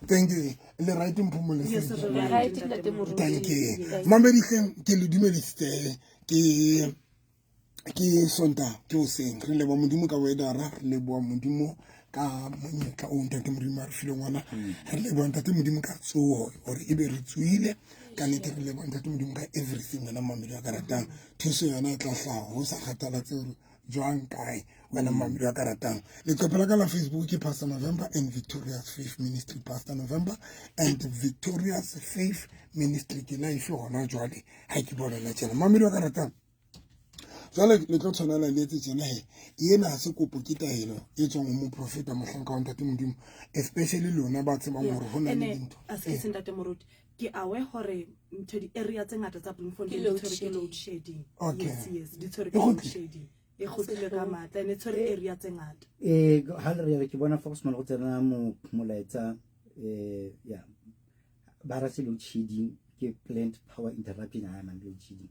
Thank you. Le right Mphumule. Right ntate Moruti. Thank you. Mamedihleng ke le dumedisitse ke ke Sonta ke hoseng re leboha Modimo ka weather-a re leboha Modimo ka monyetla o ntate Modimo a re fileng ona re leboha ntate Modimo ka tsoho hore ebe re tsohile ka nnete re leboha ntate Modimo ka everything wena mamedi wa ka ratang thuso yona e tla hlaha ho sa kgathalatse hore jwang kae wena mamedi wa ka ratang leqephe la ka la Facebook ke Pastor November and Victorious Faith Ministry Pastor November and Victorious Faith Ministry ke life hona jwale ha ke bolela tjena mamedi wa ka ratang jwale le tlo tshwanela le etse tjena he ena ha se kopo ke taelo e tswang ho moprofeta mohlanka wa ntate modimo especially lona ba tsebang hore ho na le dintho eh. Ntate Moruti ke aware hore ntho di-area tse ngata tsa Bloemfontein di tshwere ke load shedding. Yes, yes, di tshwere ke load shedding. E kgutlile ka matla ene tshwere area tse ngata. Eh ha le re ke bona fa go simolola go tsena molaetsa eh ya ba ra se load shedding ke plant power interruption ha man load shedding.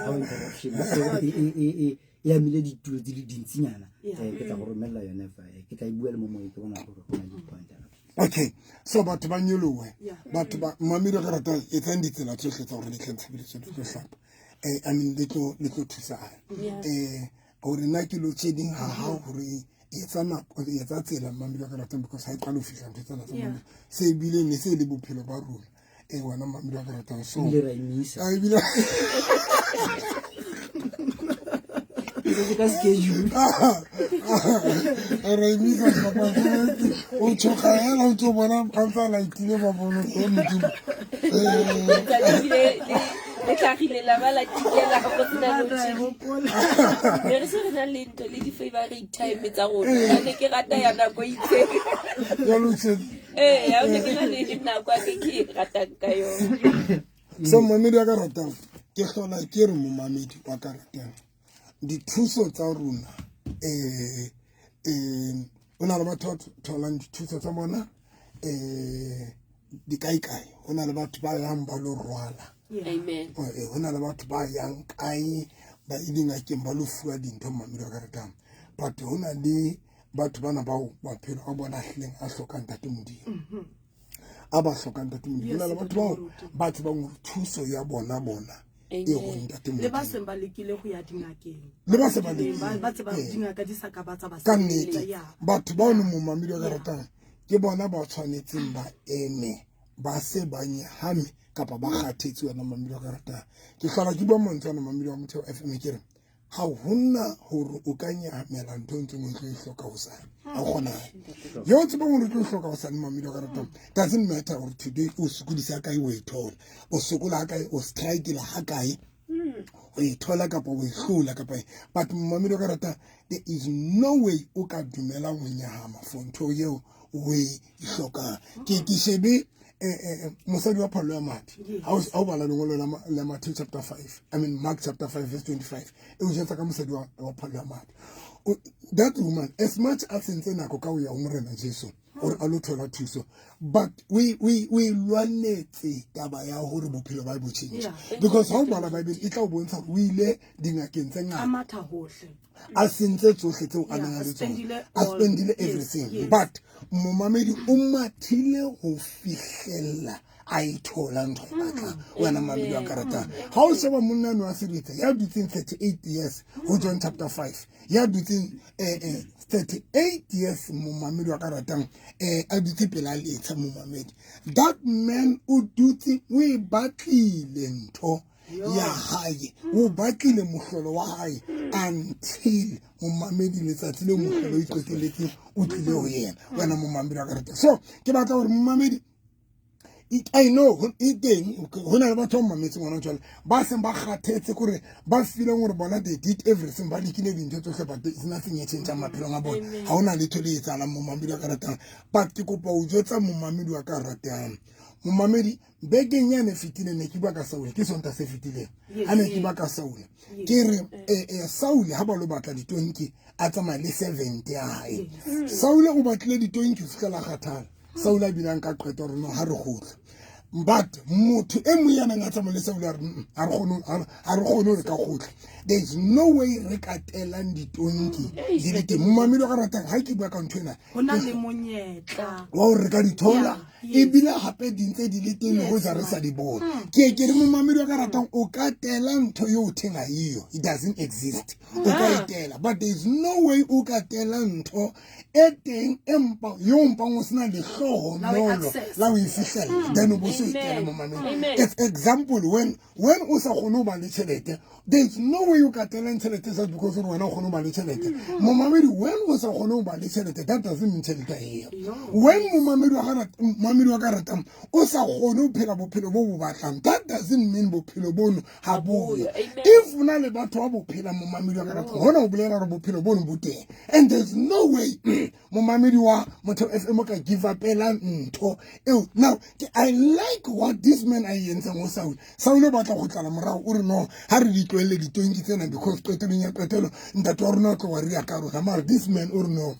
Power interruption so e e e e amile ditulo di le dintsinyana eh ke tla go romella yone fa eh, ke tla e bua le mo moyeng ke bona gore go na le power interruption. Okay so batho ba nyolohe batho ba mamedi ka rata etsang ditsela tsohle tsa gore le tle tshebeletso le tlo hlapa eh I mean le tlo le tlo thusana eh gore nna ke lo tsheding ha ha gore etsa nako etsa tsela mamedi ka ratang because ha e qala ho fihla ntho tsena tsa mamedi se bile ne se le bophelo ba rona eh wena mamedi ka ratang so ile ra imisa a ebile ka schedule re emisa o tshoga hela o tso bona a ntse a laitile mabono o modimo le tlhagile la ba la tikela go sena load ne re se re na le ntho le di-favorite time tsa rona ne ke rata ya nako e itseng ee ya ne ke na le nako a ke ke e ratang ka yone so momamedi wa ka ratang ke hlola ke re momamedi wa ka ratang dithuso tsa rona um um o na le batho ba tholang dithuso tsa bona um dikaekae go na le batho ba yang ba lo rwala go na le batho ba yang kae ba e dingakeng ba lo fuwa dintho mamedi wa ka ratang but go na le batho bana bao maphelo a bona a hlileng a hlokang ntate modimo mhm. a ba hlokang ntate modimo na le batho bao ba tsebang gore thuso ya bona bona e go ntate modimo le ba seng ba lekile go ya dingakeng le ba se ba lekile ba tseba eh. dingaka di sa ka ba tsa ba ka nnete batho bao ne momamedi wa ka ratang ke bona ba tshwanetseng ba eme ba se ba nyahame kapa ba kgathetse wena mamedi wa ka ratang ke hlola ke bua mantswe ana mamedi wa motheo fm ke re ga gona gore o ka nyamela ntho e ntseng o tlo e hloka gosane ga kgonage yo o tsebang gore o tlo e hloka gosane mamedi wa ka ratang doesn't matter gore today o sokodisa kae o e thola o sokola ga kae o strikela ga kae o e thola kapa o e hlola kapa but mamedi wa ka ratang there is no way o ka dumelang go nyahama for ntho eo o e hlokang ke ke shebe eh, eh, eh, mosadi wa phallo ya madi ha o bala lengolo la Matthew chapter 5 I mean Mark chapter 5 verse 25 e o jwetsa ka mosadi wa phallo ya madi that woman as much as sentse nako ka o ya ho morena Jesu gore a lo thola thuso but we we we lwanetse taba ya gore bophelo ba bo change because ha o bala bible e tla o bontsha gore o ile dingakeng tse ngata a sentse tsohle tseo a nang le tsona a spendile everything but momamedi o mathile go fihlella a e thola ntho e batlang mm. wena mamedi wa karatang ga o sheba monna no wa seritse ya dutseng 38 years go John chapter 5 ya dutseng 38 eh, years momamedi wa karatang um a dutse pela letsha momamedi that man o dutse o e batlile ntho ya hae o batlile mohlolo wa hae until momamedi letsatsi le mohlolo o iqeteletseng o tlile ho yena wena momamedi wa karata so ke batla gore momamedi I know e teng go na le batho ba mametse ngwana jwale ba seng ba kgathetse kore ba feeling gore bona they did everything ba lekile dintho tsotlhe but it's nothing e changeng maphelong a bona ga o na letho le etsalang momamedi wa ka ratang but ke kopa o jwetsa momamedi wa ka ratang momamedi bekeng yane fetileng ne ke bua ka saule ke sonta se fetileng a ne ke bua ka saule ke re eh, eh, saule ha ba lo batla ditonki a tsamaya le servant ya hae saule o batlile ditonki ho fihlela kgathala saule a bilang ka qeto gore no ha re gotla But motho e mong ya neng a tsamaya le Saule a re, ha re kgone, ha re kgone hore ka kgutla. There is no way re ka telang ditonki di le teng. Momamedi wa ka ratang, ha ke bua ka ntho ena, Ho na le monyetla wa hore re ka di thola, ebile hape di ntse di le teng le hoja re sa di bone. Ke ke re momamedi wa ka ratang, o ka tela ntho eo o theng ha eyo, it doesn't exist. O ka e tela, but there is no way o ka tela ntho e teng empa yo mpang o sena lehlohonolo la ho e fihlella, then o bo so e tela momamedi. It's example, when o sa kgone ho ba le tjhelete, there is no way o ka telang tjhelete just because gore wena o kgone ho ba le tjhelete. Momamedi, when o sa kgone ho ba le tjhelete, that doesn't mean tjhelete ha eyo. When momamedi wa ka ratang o sa kgone ho phela bophelo bo bo batlang, that doesn't mean bophelo bono ha boyo. If o na le batho ba bo phelang, momamedi wa ka ratang, hona ho bolela hore bophelo bono bo teng. And there's no way momamedi wa Motheo FM o ka give up-ela ntho eo. Now, I like what this man a e entseng ho Saule. Saule o batla ho tlala morao, o re no, ha re di tlohelle ditonki tsena because qetelong ya qetelo ntate wa rona o tlo wa ria ka rona. Mara this man o re no,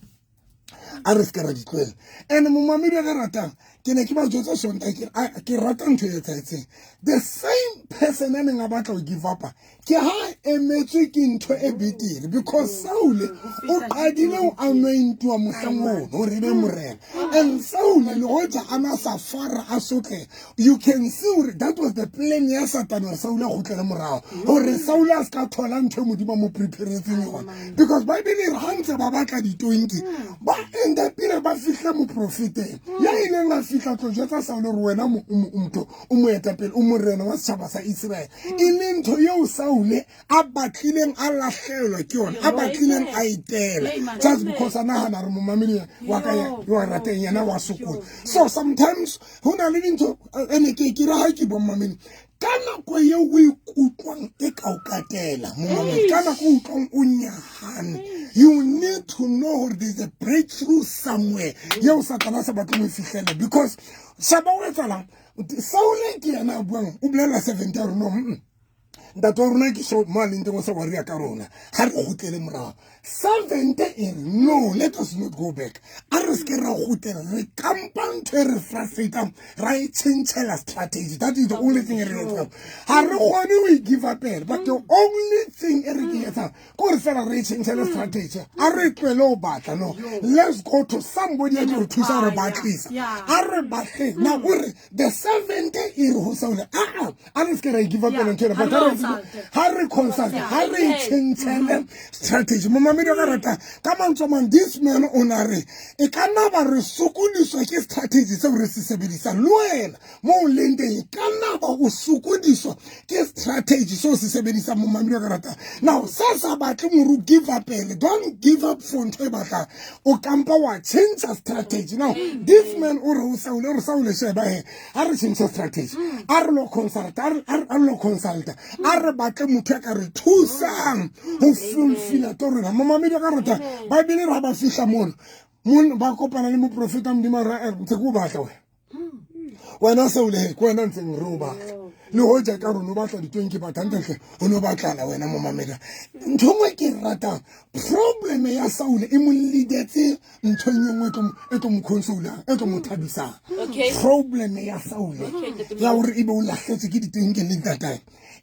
a re se ka ra di tlohela. And momamedi wa ka ratang, ke ne ke ba jwetsa Sontaha, ke rata ntho e etsahetseng. The same person a neng a batla ho give up-a, ke ha emetswe ke ntho e betere, because Saule o qadile ho anointiwa mohlang ono hore e be morena. And Saule le hoja a na sa fara a sotleha, you can see hore that was the plan ya Satane hore Saule a kgutlele morao, hore Saule a se ka thola ntho e Modimo a mo preparetseng yona. Because Bible e re ha ntse ba batla ditonki, ba enda pele ba fihla moprofeteng ya ileng a fihla tlo jwetsa Saule hore wena motho o moetapele, o morena wa setjhaba sa Israel. E le ntho eo Saule a batlileng a lahlehelwa ke yona, a batlileng a e tela, just because a nahana re momamedi wa ka wa rateng yena wa sokola. So sometimes ho na le dintho ene ke ke re ha ke bo momamedi, ka nako eo o ikutlwang e ka o katela momamedi, ka nako o utlwang o nyahane, you need to know hore there's a breakthrough somewhere eo Satana sa batleng ho e fihlela. Because shaba o etsahalang, Saule ke yena a buang, o bolela 70 hore no, ntate wa rona ke so mo a leng teng o sa wa ria ka rona, ha re kgutlele morao. 70 e re no, let us not go back, a re se ke ra kgutlela, re kampa ntho e re frustrating, ra e tjhentjhela strategy. That is the only thing e re etsang. Ha re kgone ho e give up-ela, but the only thing e re ke etsang ke hore fela re e tjhentjhele strategy. A re tlohele ho batla, no, let's go to somebody ya tlo re thusa re batlisa, a re batleng. Now o re the 70 e re ho Saule, a re se ke ra e give up ntho ena, but ha re consult, ha re tjhentjhele strategy. Momamedi wa ka rata, ka mantswe a mang, this man o na re e ka nna ba re sokodiswa ke strategy seo re se sebedisang. Le wena mo o leng teng, e ka nna ba o sokodiswa ke strategy seo se sebedisang, momamedi wa ka ratang. Now se sa batle more o give up pele, don't give up for ntho e batlang, o kampa wa change strategy. Now this man o re ho Saule, o re Saule sheba he, ha re change strategy, a re lo consult, a re lo consult, a re batle motho ya ka re thusang ho fulfilla toro ena. Momamedi wa ka ratang, Bible e re ha ba fihla mono, ba kopana le moprofeta Modimo a re, ntse ke o batla wena. Wena Saule, ke wena ntseng re o batla. Le hoja ka rona o batla ditonki, batho hantlentle o no batlana wena momamedi. Ntho nngwe ke e ratang, problem ya Saule e mo leadetse nthong e nngwe e tlo mo consolang, e tlo mo thabisang. Problem ya Saule ya hore ebe o lahletswe ke ditonki le ntatae,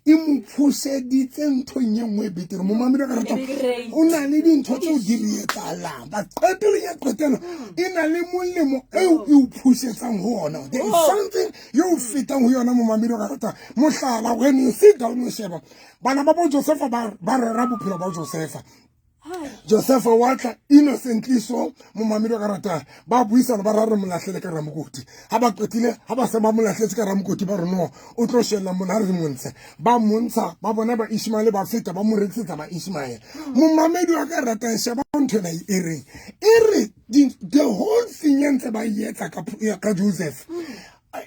e mo phuseditse nthong e nngwe e betere. Momamedi wa ka ratang, o na le dintho tseo di re etsahalang, but qetelong ya qetelo e na le molemo eo e o phusetsang ho ona. There is something eo fetang ho yona, momamedi wa ka ratang. Mohlala, when you sit down o sheba bana ba bo Josefa ba rera bophelo ba Josefa, Josefa wa tla innocently so, momamedi wa ka ratang, ba buisana ba ra re molahlele ka ramokoti. Ha ba qetile, ha ba se ba molahletse ka ramokoti, ba re no, o tlo shella mona, ha re montshe. Ba montsha, ba bona ba Ishmael ba feta, ba mo rekisetsa ba Ishmael. Momamedi wa ka ratang, sheba ntho ena e reng, e re the whole thing e ntse ba e etsa ka Joseph.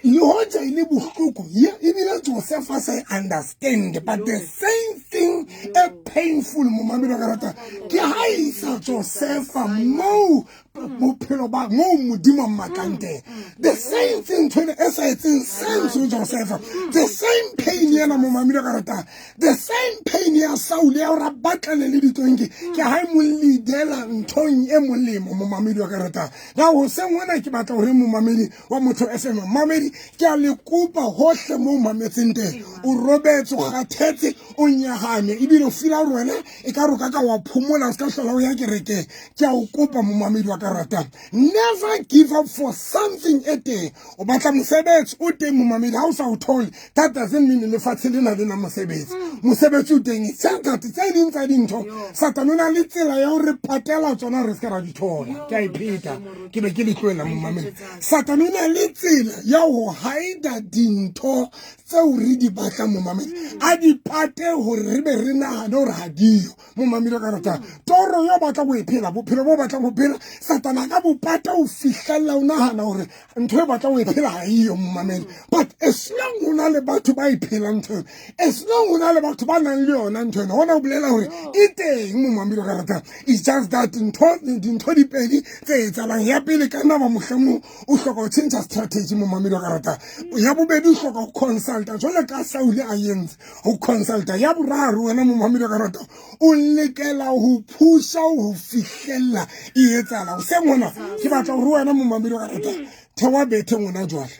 Le hoja e le bohloko, ebile Joseph a sa e understand, but the same thing e painful, momamedi wa ka ratang, ke ha isa Josefa moo bophelo ba moo modimo a mmatlang teng. The same thing ntho ena e sa etseng sense ho Josefa, the same pain ena momamedi wa ka ratang, the same pain ya Saule ya gore a batlane le ditonki ke ha e mo leadela nthong e molemo momamedi wa ka ratang. Na hoseng hona ke batla hore momamedi wa Motho FM, mamedi ke a le kopa hohle mo mametseng teng, o robetse, o kgathetse, o nyahame, ebile o fila gore wena e ka roka ka wa phomola, o se ka hlola o ya kerekeng. Ke a o kopa momamedi wa ka ratang, never give up for something e teng. O batla mosebetsi, o teng momamedi. Ha o sa o thole, that doesn't mean lefatshe lena le na mosebetsi. Mosebetsi o teng. It's just that tse ding tsa dintho Satane o na le tsela ya ho re patela tsona re se ka ra di thola. Ke a e pheta, ke be ke le tlohela momamedi. Satane o na le tsela ya ho hida dintho tseo re di batlang momamedi, a di pate hore re be re nahane hore ha diyo. Momamedi ka ratang, toro yo batlang ho e phela, bophelo bo batlang ho phela, Satane a ka bo pata ho fihlella o nahana hore ntho e batlang ho e phela ha eyo momamedi. But as long ho na le batho ba e phelang ntho eno, as long ho na le batho ba nang le yona ntho eno, hona ho bolela hore e teng momamedi ka ratang. It's just that dintho di pedi tse etsahalang. Ya pele, ka nna ba mohlomong o hloka ho tjhentjha strategy momamedi wa ka ratang. Ya bobedi, o hloka ho consulta jwale ka Saule a entse ho consulta. Ya boraro, wena momamedi wa ka ratang, o lekela ho phusha ho fihlella e etsahala. Hoseng hona ke batla hore wena momamedi wa ka ratang, thewa bethe ngwana jwale.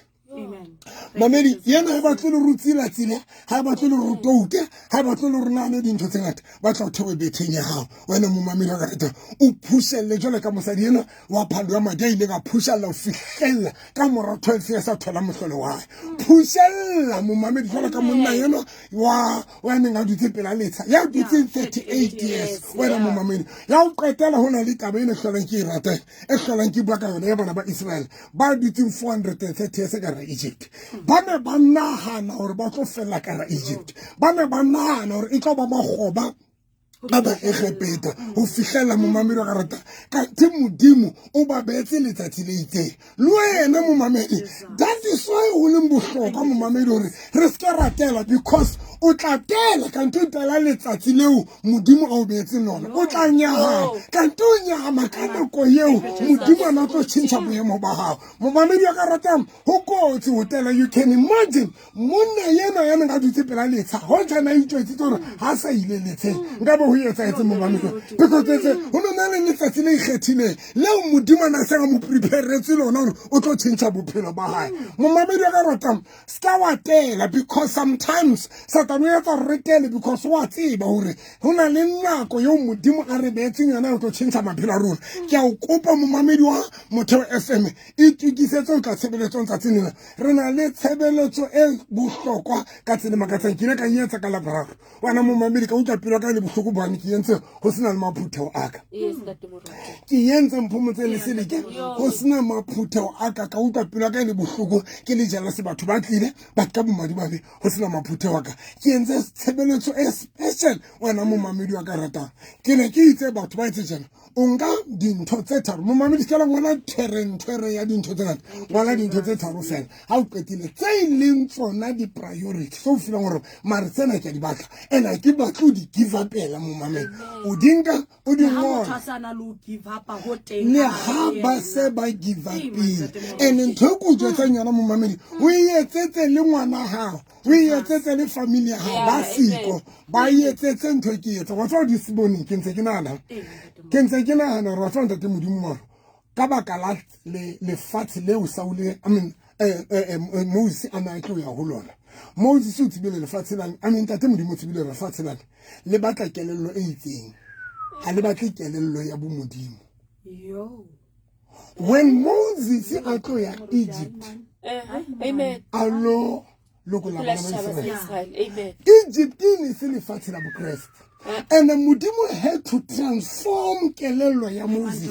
Mamedi yena ha batle le re tsila-tsila, ha batle le re toute, ha batle le re nahane dintho tse ngata, batla ho thewe betheng ya gago wena momamedi wa ka ratang, o phušelle jwale ka mosadi ena wa phalo ya madi a ileng a phušella ho fihlella ka mora 12 years a thola mohlolo wa hae. Phušella momamedi jwale ka monna ena wa neng a dutse pela letsha ya dutseng 38 years. Wena momamedi, ya ho qetela, ho na le taba ena e hlolang ke e ratang, e hlolang ke bua ka yona, ya bana ba Israel ba dutseng 430 years ka ra Egypt. Ba ne ba nahana hore ba tlo fella ka ra Egypt, ba ne ba nahana hore e tlo ba makgoba a ba Egepeta ho fihlela momamedi wa ka rata, kanthe Modimo o ba beetse letsatsi le itseng. Le wena momamedi, that is why ho leng bohlokwa momamedi hore re se ke ratela, because o tla tela kanthe o tela letsatsi leo Modimo a o beetseng lona. O tla nyahama kanthe o nyahama ka nako eo Modimo a na tlo tjhentjha boemo ba gago. Momamedi wa ka ratang, ho kotsi ho tela. You can imagine monna ena ya neng a dutse pela letsha, ho jana a itjwetsitse hore ha sa ile letsheng nka be ho etsahetse momamedi, because etse ho no na le letsatsi le ikgethileng leo Modimo a na seng a mo preparetse lona hore o tlo tjhentjha bophelo ba hae. Momamedi wa ka ratang, ska wa tela, because sometimes Satane o etsa re tele because wa tseba hore ho na le nako eo Modimo a re beetseng yona ho tlo tjhentjha maphelo a rona. Ke a o kopa momamedi wa Motheo FM, itokisetse ho tla tshebeletsong tsatsing lena. Re na le tshebeletso e bohlokwa ka tsela e makatsang. Ke ile ka e etsa ka Laboraro, wena momamedi, ka utlwa pelo ya ka e le bohloko bane ke entse ho sena le maphutheo a ka. Ke entse Mphomotse le Seleke ho sena maphutheo a ka, ka utlwa pelo ya ka e le bohloko, ke le jealous. Batho ba tlile, but ka bomadimabe ho sena maphutheo a ka. Ke entse tshebeletso e special wena momamedi wa ka ratang. Ke ne ke itse batho ba etse jena, o nka dintho tse tharo momamedi, se ka la ngwala thereng ya dintho tse ngata, ngwala dintho tse tharo fela. Ha o qetile, tse e leng tsona di-priority tse o feelang gore mare tsena ke a di batla and ha ke batle ho di give up-ela momamedi, o di nka o di Le ha motho ngola. a sa na le ho give up ho teng Le ka ha hare ba yena. se ba give Ee, upile. ntate. And ntho e ko o jwetsang yona momamedi, o e etsetse le ngwana gago, o e etsetse le family ya gago ba siko, ba e etsetse ntho e ke etsa wa tswa di se boneng. Ke ntse ke nahana, Ee, ntate. ke ntse ke nahana gore wa tswa ntate Modimo maro ka baka la lefatshe leo Saule, I mean, Moses a na tlo ya ho lona. Moses o tsebile lefatshe lane, I mean, ntate Modimo o tsebile lefatshe lane le batla kelello e itseng, ha le batle kelello ya bomodimo. Yo. When Moses a tlo ya Egypt, Amen. a lo lokolla Lokolla bana ba setjhaba sa Israel. Israel. Amen. Egypt e ne se lefatshe la bokreste, and Modimo had to transform kelello ya Moses,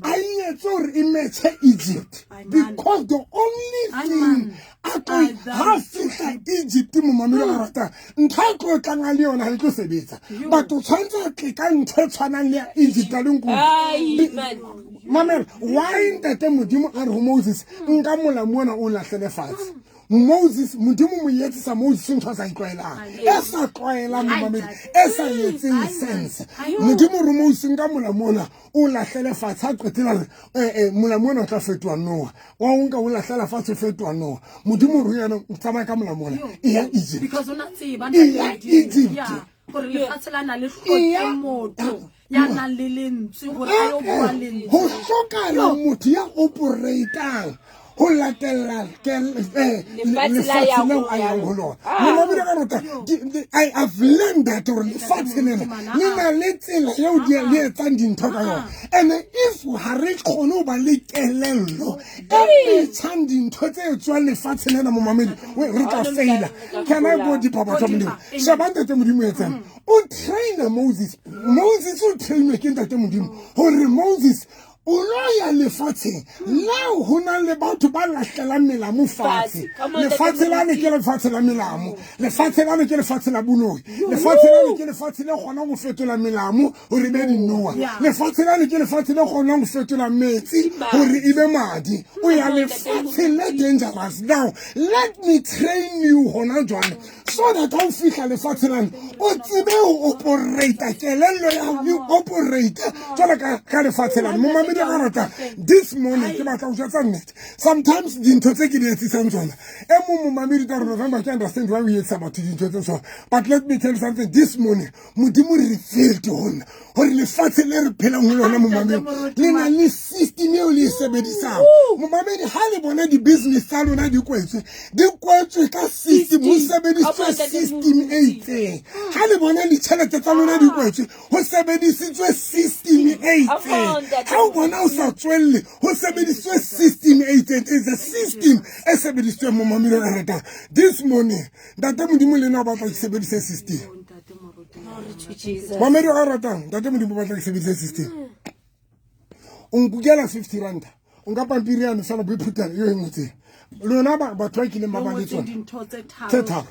a etse gore e matche Egypt, Amen. because the only thing a tlo ha fihla Egypt momamedi a ratang, ntho a tlo tlang a le yona ha e tlo sebetsa, but o tshwanetse a tle ka ntho e tshwanang le ya Egypt a leng Ai, man. Mamela, why ntate Modimo a re ho Moses, nka molamu ona o lahlele fatshe? Moses modimo mo etsisa Moses ntho a sa itlwaelang e sa tlwaelang momamedi e sa etseng sense modimo re Moses nka molamu ona o lahlele fatshe a qetela re eh, eh, molamu ona o tla fetoha noa wa o nka o lahlela fatshe o fetoha noa modimo re yena o tsamaya ka molamu ona e ya Egypt because o na tseba e ya Egypt gore lefatshe la na le hloke motho ya nang le lentswe gore a yo bua lentswe go hlokala motho ya operatang go latela eh, lefatshe leo a yang go lona ah. momamedi ka rota i have learned that gore lefatshe lena le na le tsela eo le etsang dintho ka yona and if ga re kgone go ba le kelello e petshang dintho tse tswang lefatshe lena momamedi re tla faila can i go deeper batho ba modimo sheba ntate modimo etsang o traina moses moses o trainwe ke ntate modimo gore moses o lo ya lefatsheng leo go na le batho ba lahlelang melamo fatshe lefatshe lane ke lefatshe la melamo lefatshe lane ke lefatshe la boloi lefatshe lane ke lefatshe le kgonang go fetola melamo gore e be dinoa lefatshe lane ke lefatshe le kgonang go fetola metsi gore e be madi o ya lefatshe le dangerous now let me train you gona jwale so that ha o fihla lefatshe lane o tsebe go operata kelello ya gago e operate jalo ka lefatshe lane momamedi ga rata this morning ke batla go jwetsa nnete sometimes dintho tse ke di etsisang tsona e mong momamedi ka re november ke understand why o etsa batho dintho tse so but let me tell you something this morning modimo revealed go nna gore lefatshe le re phelang go lona momamedi le na le system eo le e sebedisang momamedi ga le bona di-business tsa lona di kwetswe di kwetswe ka system go sebedisitswe system e itseng ga le bona ditšhelete tsa lona di kwetswe go sebedisitswe system e itseng ga o bona o sa tswelele go sebedisitswe system e itseng is a system e sebedisitsweng momamedi o ratang this morning ntate modimo le ena o batla ke sebedise system mamedi a ratang ntate modimo o batla ke sebedise system o nkukela 50 ranta o nka pampiri yane fela bo iphutela yo e ngotseng lona batho ba kileng ba ba le tsone tse tharo tse tlha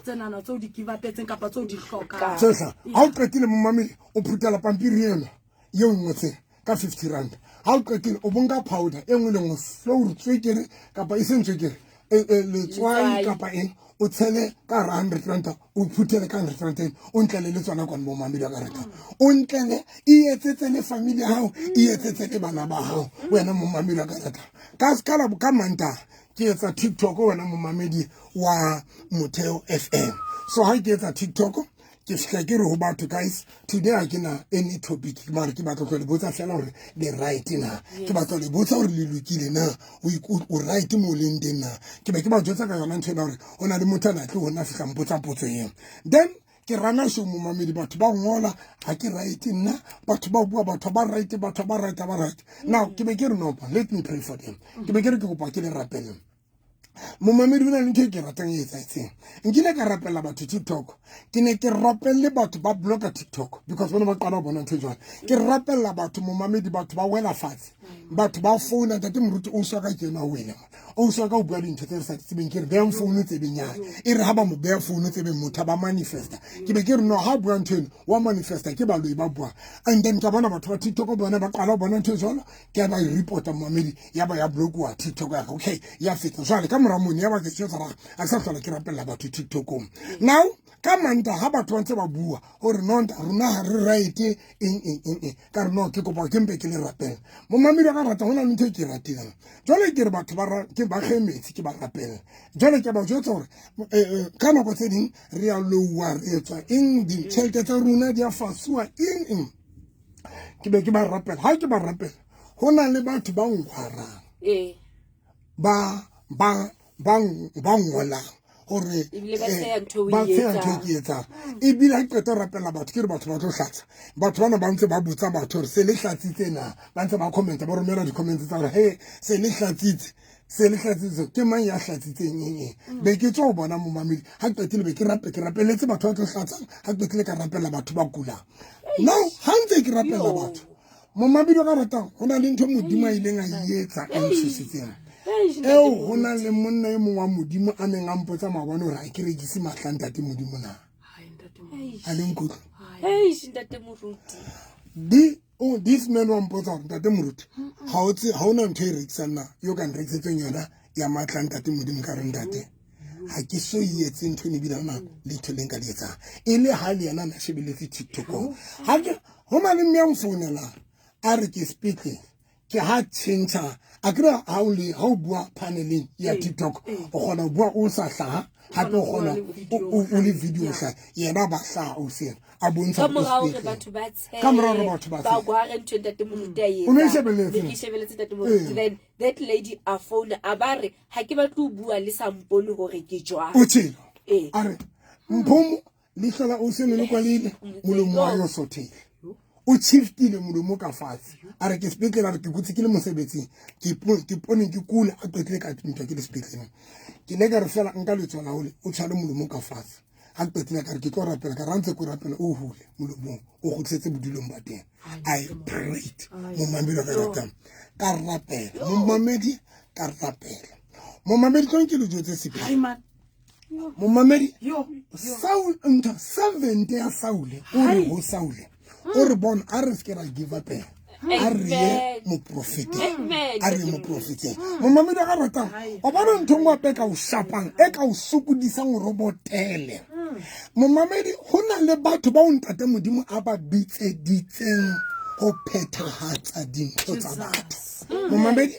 ga o qetile momamedi o phutela pampiri eno ye o ngotseng ka 50 rand ga o qetile o bonka powder e nngwe le nngwe flour tswekere kapa e seng tswekere e, e, letswai kapa eng o tshele ka ra 100 rand o phuthele ka 100 rand eno o ntlele le tsona kwane bo mamedi ka rata o ntlele e etsetse le family ya gago e etsetse le bana ba gago wena mo mamedi ka rata ka sekala ka manta ke etsa tiktok wena momamedi wa motheo fm so ha ke etsa tiktok ke fihla ke re ho batho guys today ha ke na any topic mare ke batla go le botsa fela gore le right na ke batla le botsa gore le lokile na o right mo o leng teng na ke be ke ba jotsa ka yona ntho ena gore o na le motho a na tle go nna fihla mpotsa potso eo then ke rana show momamedi batho ba ngola ga ke right nna batho ba bua batho ba right batho ba right ba right now ke be ke re nopa let me pray for them ke be ke re ke kopa ke le rapeleng momamedi o na le ntho e ke ratang e etsaetseng nkile ka rapela batho tiktok ke ne ke rapelele batho ba blocka tiktok because bone ba qala go bona ntho e jwale ke rapelela batho momamedi batho ba wela fatshe batho ba founa ntate moruti o swa ka ke ena wena o swa ka o bua dintho tse re sa di tsebeng ke re beyang founu tsebeng ya e re ga ba mo beya founu tsebeng motho a ba manifesta ke be ke re no ga bua ntho eno wa manifesta ke baloi ba buang and then ka bona batho ba tiktok bona ba qala go bona ntho e jalo ke ba e reporta momamedi ya ba ya blokiwa tiktok ya ka okay ya feta jwale ka mora mone ya ba ke tšetsa ra a sa tlhola ke rapelela batho tiktokong now ka manta ga batho ba ntse ba bua gore nonta rona ga re right eng eng eng eng ka re no ke kopa ke mpe ke le rapela momamedi ka rata go na le ntho e ke e ratelang jwale ke re batho ba ke ba ge metsi ke ba rapela jwale ke ba jwetsa gore eh, eh, ka nako tse ding re a loua re etswa eng ditšhelete tsa rona di a fasuwa eng eng ke be ke ba rapela ga ke ba rapela go na le batho ba nkgwarang ee. ba ba ba ba ngolang gore Ebile ba tsheya ntho o e ba tsheya ntho e etsang. ke etsang ebile ga ke qeta go rapela batho ke re batho ba tlo hlatsa batho bana ba ntse ba botsa batho gore se le hlatsitse na ba ntse ba commenta ba romela di-comments tsa gore he se le hlatsitse se le hlatsitse ke mang ya hlatsitseng eng eng be ke tswa go bona momamedi ga ke qetile be ke rape ke rapeletse batho ba tlo hlatsang ga ke qetile ka rapela batho ba kulang now ga ntse ke rapela batho momamedi o ka ratang go na le ntho modimo a ileng a e etsa e ntshositseng eo go na le monna e mongwe wa modimo a neng a mpotsa maabane gore a ke rekise maatla ntate modimo na a le nkutlwe di oh, this man wa mpotsa gore ntate moruti ga o tse ga o na ntho e rekisang na yo ka nrekisetseng yona ya maatla ntate modimo ka re ntate Ha ke so etse ntho ene ebile hona letho le nka le etsang. E le ha le yena na shebeletse TikTok. Ha ke ho na le mme a mfounelang a re ke sepetlele ke ha tjhentjha a kry ha o le ha o bua paneleng ya TikTok o kgona ho bua o sa hlaha hape o kgona o le video hlaha yena ba hlaha o sena a bontsha ka mora hore batho ba tshehe ka mora hore batho ba ba gware ntho ntate Moruti a etsa o ne shebeletse ke shebeletse ntate Moruti then that lady a phone a ba re ha ke batle ho bua le sa mpone hore ke jwang o tshelo a re mphomo leihlo la o seno le kwalile molomo wa yo sothele o shiftile molomo ka fatshe a re ke sepetlele a re ke kutse ke le mosebetsing ke poneng ke kula a qetile ka ntwa ke le sepetleleng ke ne ka re fela nka letsoho la ole o tshware molomo ka fatshe ga ke qetile ka re ke tlo rapela ka rantse ko rapela o hule molomong o kgutlisetse bodulong ba teng I prayed momamedi wa ka ratang ka rapela momamedi ka rapela momamedi tlong ke lejo tse sephiri momamedi Saul ntho servant ya Saule o re ho Saule o re bona a re se ke ra give up a re ye moprofeteng a re ye moprofeteng momamedi wa ka ratang wa bona ntho nngwe ape ka o shapang e ka o sokodisang gore o botele momamedi go na le batho ba o ntate modimo a ba bitseditseng go phethagatsa dintho tsa batho momamedi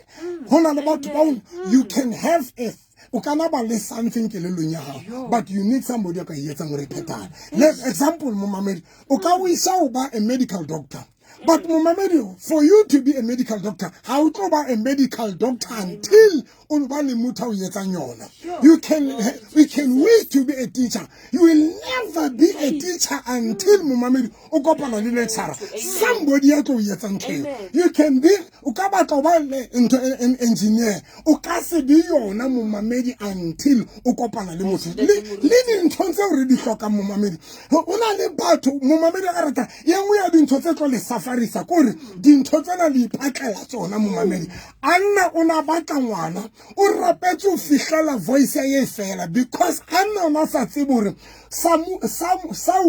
go na le batho ba you can have a o ka na ba le something kelellong ya gago but you need somebody a ka e etsang gore e phethagale le example momamedi o ka o isa o ba a medical doctor but momamedi for you to be a medical doctor ga o tlo ba a medical doctor until o ba le motho a o etsang yona you can we can wish to be a teacher you will never be a teacher until momamedi o kopana le lecturer somebody ya tlo o etsang ntho eo you can be o ka batla o ba ntho an engineer o ka se be yona momamedi until o kopana le motho le dintho tseo re di hlokang momamedi o na le batho momamedi a ka rata ye nngwe ya dintho tse tlo le safarisa kore dintho tsena le ipatlela tsona momamedi a nna o na batla ngwana o rapetse o fihlela voice ya ye fela because a nna o na sa tsebe gore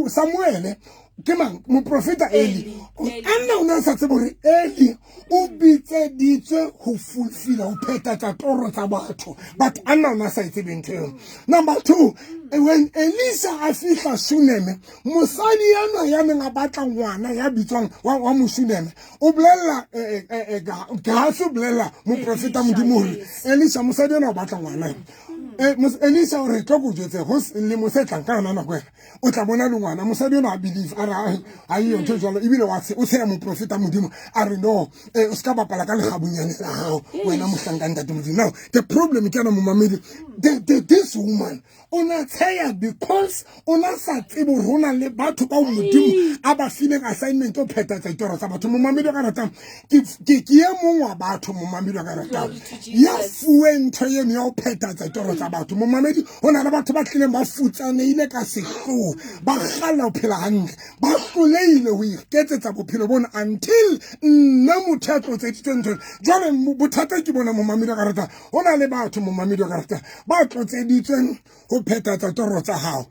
Samuele ke mang moprofeta Eli a nna o ne a sa tsebe gore Eli o bitseditswe go fulfilla go phethatsa toro tsa batho but a nna o ne a sa e tsebe ntho eo number two when Elisa a fihla Shuneme mosadi ena ya neng a batla ngwana ya bitswang wa Moshuneme o bolelela Gehasi o bolelela moprofeta modimo gore Elisa mosadi ena o batla ngwana Elisa o re tlo ko jwetse go selemo se tlang ka yona nako ena o tla bona le ngwana mosadi ena a believe a re a eyo ntho e jalo ebile wa o tsheya moprofeta modimo a re no o se ka bapala ka legabunyane la gago wena mohlanka ntate modimo now the problem ke yana momamedi this woman o na tsheya because o na sa tsebe gore go na le batho bao modimo a ba fileng assignment o phethatsa ditoro tsa batho momamedi ka ratang ke ye mongwe wa batho momamedi ka ratang ya fuweng ntho eno ya go phethatsa ditoro tsa batho momamedi go na le batho ba tlileng ba futsaneile ka sehloo ba gala go phela gantle ba hloleile go iketsetsa bophelo bona until nna motho ya tlotseditswe ntho jale bothata ke bona momamedi ka ratang go na le batho momamedi ka ratang ba tlotseditsweng go phethatsa toro tsa gago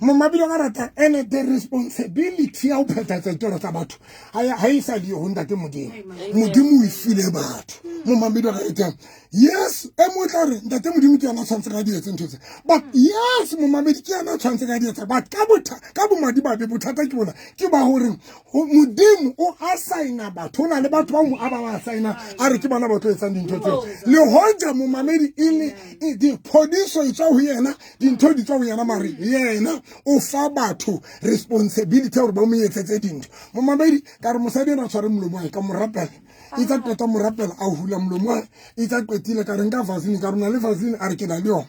momabilo ka rata ene the responsibility ya go phethatsa ditoro tsa batho ga e sa le go ntate modimo modimo o e file batho momamedi ka rata yes e mo tla re ntate modimo ke yona tshwanetse ka di etse ntho tse but yes momamedi ke yona tshwanetse ka di etsa but ka bomadimabe bothata ke bona ke ba gore modimo o assigna batho o na le batho ba mo a ba ba assigna a re ke bona ba tlo etsang dintho tseo le hoja momamedi e le diphodiso e tswa ho yena dintho di tswa ho yena mare yena o fa batho responsibility ya gore ba mo etsetse dintho momamedi ka re mosadi ena a tshware molomo wa ka mo rapela e tsa qeta mo rapela a hula molomo wa e tsa qetile ka re nka vaseline ka rona le vaseline a re ke na le yona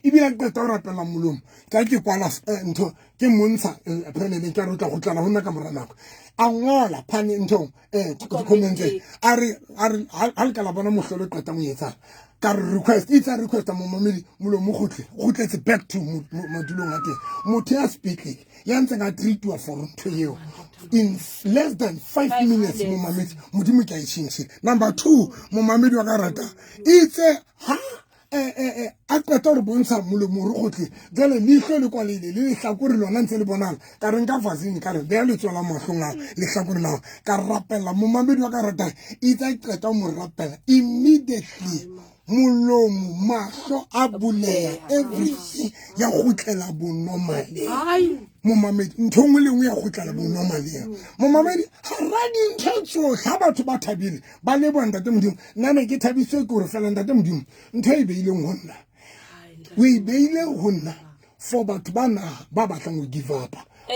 ebile ke qeta go rapela molomo ka ke kwala ntho ke montsha pheneleng ka re o tla go tlala go nna ka mora nako a ngola phane nthong di-commenteng a re ga le ka la bona mohlolo e qetang o etsang ka re request itse a requesta momamedi molomo gotle gotletse back to madulong a teng motho ya sepetlele ya ntseng a treatiwa for ntho eo in less than 5 minutes momamedi modimo ke a e tšhentšhile number 2 momamedi wa ka rata itse ha a qeta gore bontsha molomo gore gotle jale leihlo le kwalele le lehlakore lona ntse le bonala ka reng ka vasine ka re beya letso la mahlong ao lehlakore lao ka rapela momamedi wa ka ratang itse a qeta mo rapela immediately. Molomo, mahlo a buleha, everything ya kgutlela bonormaleng. Momamedi, ntho nngwe le nngwe ya kgutlela bonormaleng. Momamedi, hara dintho tsohle ha batho ba thabile, ba leboha Ntate Modimo. Nna ne ke thabisitswe ke hore fela Ntate Modimo, ntho e beileng ho nna, o e beile ho nna for batho ba naha ba batlang ho give up,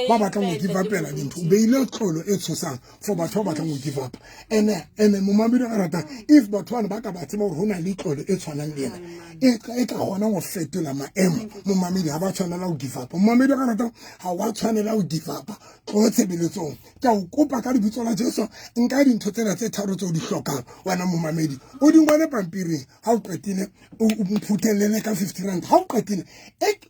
ba batlang ho give up-ela dintho. O beile tlolo e tshosang for batho ba batlang ho give up. Ene momamedi a ratang, if batho bana ba ka ba tseba hore ho na le tlolo e tshwanang le ena e ka kgonang ho fetola maemo, momamedi ha ba tshwanela ho give up. Momamedi a ratang, ha wa tshwanela ho give up. Tlo tshebeletsong, ke a o kopa ka lebitso la Jesu, nka dintho tsena tse tharo tseo di hlokang wena momamedi, o di ngole pampiring. Ha o qetile, o mphuthelele ka 50 rand. Ha o qetile,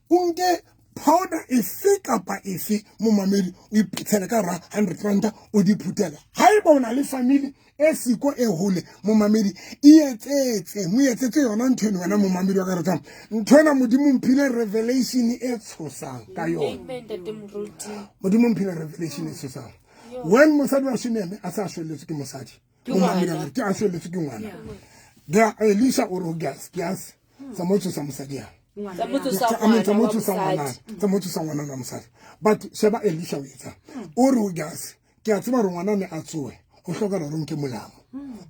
o nke powder efe kapa efe, momamedi, o iphuthele ka hara 100 rand, o di phuthele. Haeba o na le family e siko e hole, momamedi, e etsetse, mo etsetse yona ntho eno wena momamedi wa ka ratang. Ntho ena Modimo mphile revelation e tshosang ka yona. Modimo mphile revelation e tshosang. When mosadi wa Shuneme a sa shwelletswe ke mosadi, momamedi, ke a shwelletswe ke ngwana, Elisha o re ho Gehazi, Gehazi, tsa mo tsosa mosadi ya tsa mo tsosa ngwana, tsa mo tsosa ngwana wa mosadi. But sheba Elisha o etsa, o re ho Gehazi, ke a tseba hore ngwana ne a tsohe, ho hlokahala hore o nke molamo,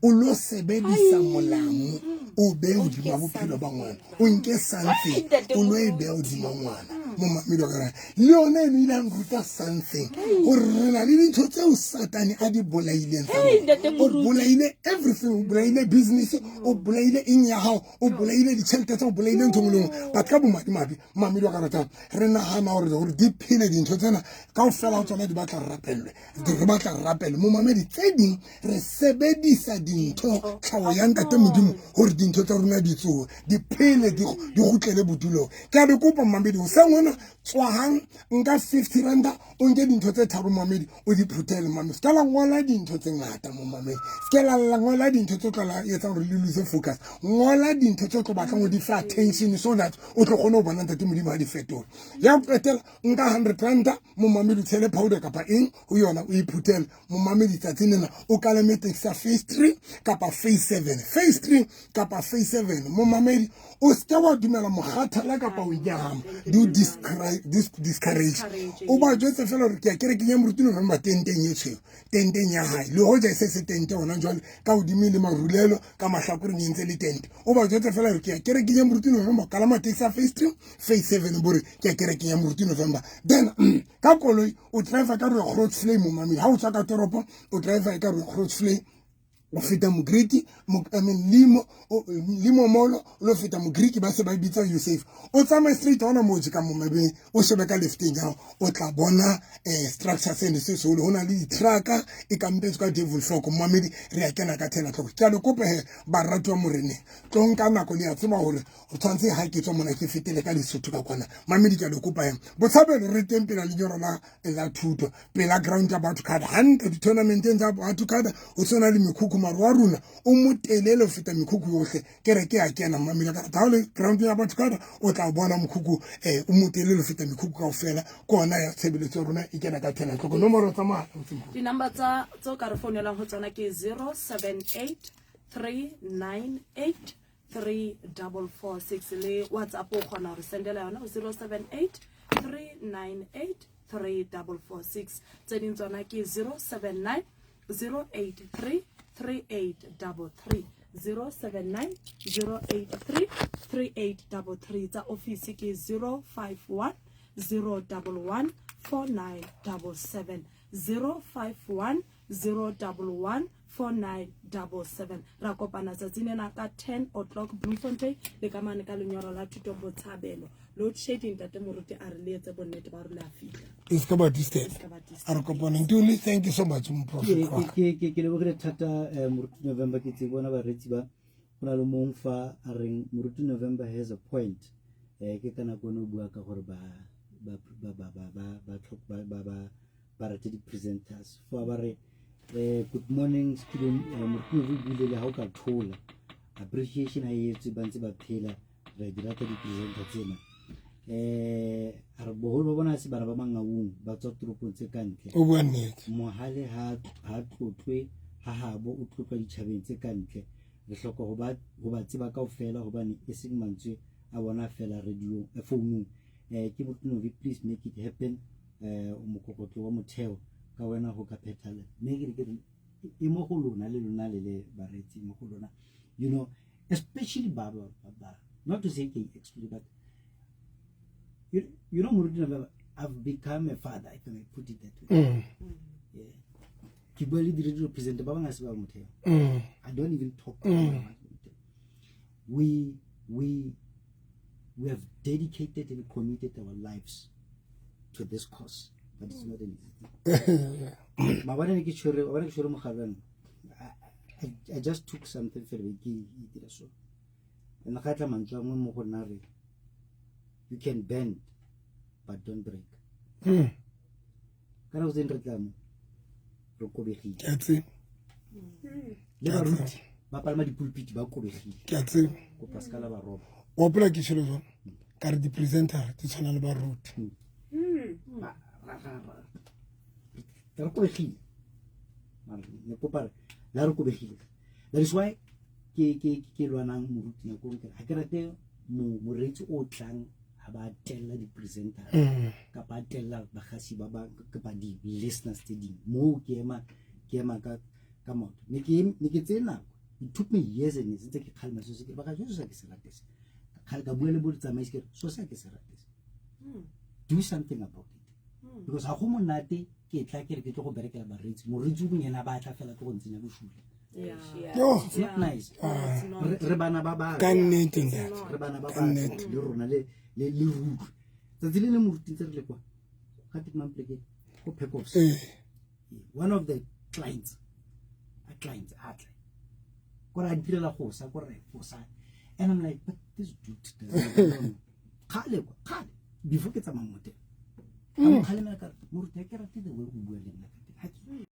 o lo sebedisa molamo, o behe hodima bophelo ba ngwana, o nke something, o lo e beha hodima ngwana. Momamedi wa ka, le yona eno ile a nruta something, hore re na le dintho tseo Satane a di bolaileng tsa rona. O bolaile everything, o bolaile business, o bolaile eng ya hao, o bolaile ditjhelete tsa, o bolaile ntho nngwe le nngwe. But ka bomadimabe, mamedi wa ka ratang, re nahana hore di phele dintho tsena kaofela ho tsona di batla re rapellwe, re batla re rapele. Momamedi, tse ding re sebedisa dintho tlhaho ya Ntate Modimo hore dintho tsa rona di tsohe, di phele, di kgutlele bodulong. Ke a le kopa momamedi, hoseng hona tswahang, nka 50 ranta, o nke dintho tse tharo, momamedi, o di phuthele. Momamedi, se ka la ngola dintho tse ngata, momamedi, se ke la ngola dintho tse tlo la etsang hore le lose focus. Ngola dintho tse tlo batlang ho di fa attention, so that o tlo kgone ho bona Ntate Modimo ha di fetola. Ya ho qetela, nka 100 ranta, momamedi, o tshele powder kapa eng ho yona, o iphuthele. Momamedi, tsatsing lena o kalame taxi ya phase 3 kapa phase 7, phase 3 kapa phase 7. Momamedi, o seke wa dumela mokgathala kapa o nyahama di o discourage. O ba jwetse fela hore ke ya kerekeng ya Moruti November, tenteng e tshweu, tenteng ya hae, le hoja e se se tente hona jwale, ka hodimo le marulelo, ka mahlakoreng e ntse le tente. O ba jwetse fela hore ke ya kerekeng ya Moruti November, kalama taxi ya phase 3, phase 7, bore ke ya kerekeng ya Moruti November. Then ka koloi o driver ka re Grootvlei, momamedi, ha o tswa ka toropo o driver ka re Grootvlei, o feta Mogriki, I mean limo, limo molo, o lo feta Mogriki, ba se ba bitsa Yusuf. O tsamaye straight hona moo ka momabeng, o shebe ka lefteng ya hao, o tla bona structure seno se seholo, ho na le di-trucka e kampetswe ka devil hloko. Momamedi, re a kena ka 10 o'clock. Ke a le kopa he, baratuwa moreneng, tlo nka nako, le a tseba hore o tshwanetse ha ke tswa mona ke fetele ka Lesotho ka kwana. Mamedi, ke a le kopa he, Botshabelo re teng pela lenyoro la thuto, pela ground ya batho card hantle, di-tournamenteng tsa batho card, o tshwana le mekhukhu, mare wa rona o motelele ho feta mekhukhu yohle. Kereke ya kena, mamedi, ka ha o le ground ya batho card, o tla bona mokhukhu o motelele ho feta mekhukhu kaofela. Ke ona ya tshebeletso ya rona e kena ka 10 o'clock. Nomoro tsa mohala? Di-number tsa tseo ka re founelang ho tsona ke 078 398 3446, le WhatsApp o kgona hore sendela yona ho 078 398 3446. Tse ding tsona ke 079 083 3833, 079 083 3833. Tsa office ke 051 011 4977, 051 011 4977. Ra kopana tsatsing lena ka 10 o'clock Bloemfontein le ka mane ka lenyoro la thuto Botshabelo. Load shedding, ntate Moruti a re le etse bonnete ba hore le a fihla. E se ka ba disturb. Se ka ba disturb. A re kopane. Ntuli, thank you so much, Prophet. Ke lebogile thata, Moruti November. Ke tse bona bareetsi ba go na le mong fa a reng Moruti November has a point. Ke ka nako ene o bua ka gore ba ba ba ba ba ba ba tlhok- ba ba ba ba rate di-presenters, fa ba re good morning studio, Moruti November buile le ha o ka thola appreciation ha e etswe ba ntse ba phela. Re di rata di-presenter tsena. A re boholo ba bona ha se bana ba Mangaung, ba tswa toropong tse ka ntle. O bua nnete. Mohale ha tlotlwe ha habo, o tlotlwa ditjhabeng tse ka ntle. Re hloka ho ba tseba kaofela hobane e seng mantswe a bona fela radio founung. Ke Moruti, please make it happen. O mokokotlo wa motheo ka wena ho ka phethala. Mme ke re e mo go lona le lona le le bareetsi mo go lona. You know, especially ba ba ba, not to say ke exclude, but you know, Moruti, I've become a father, if I may put it that way. Yeah. Ke bua le di-radio presenter ba bangwe se ba motheo. I don't even talk to them. We have dedicated and committed our lives to this cause, but it's not an easy thing. Maabane ne ke tshwere, wa bona ke tshwere mogala. I just took something fela ke e dira so. And ga tla mantswe a nngwe mo go nna re, "You can bend but don't break." Ka nako tse dingwe re tla mo re kobegile. Ke a tseba. Le baruti ba palama dipulpiti ba kobegile. Ke a tseba. Kopa se ka la ba roba. Wa hopola ke tshelo jwang ka re di-presenter di tshwana le baruti. Re kobegile. Mara ne kopa re la re kobegile. That is why ke lwanang moruti nako nngwe, ga ke rate moreetsi o tlang ha ba tella di-presenter kapa a tella bagasi ba ba kapa di-listeners tse ding. Moo ke ema ka maoto. Ne ke tseye nako. It took me years and years ntse ke kgalema so se ke ba ga so se ke se rate se. Ka bua le bo ditsamaisi ke re so se ke se rate se, do something about it, because ga go monate ke tla ke re ke tlo go berekela bareetsi, moreetsi o mongwe ena ba tla fela tlo go ntsenya bosula. Yo. It's not nice. It's not. Re bana ba batho. Ka nnete, ntate. Re bana ba Ka batho nnete. le rona le rutlwe tsatsi le le moruti ntse re le kwa ga te mampleke ko Packoffs. One of the clients a clients a tla kore a direla go sa kore go sa, and I'm like, "But this dude doesn't belong." Kgale kwa kgale before ke tsamaya mo teng, ka mo kgalemela ka re, "Moruti, ha ke rate the way o bua le nna ka teng. Ha ke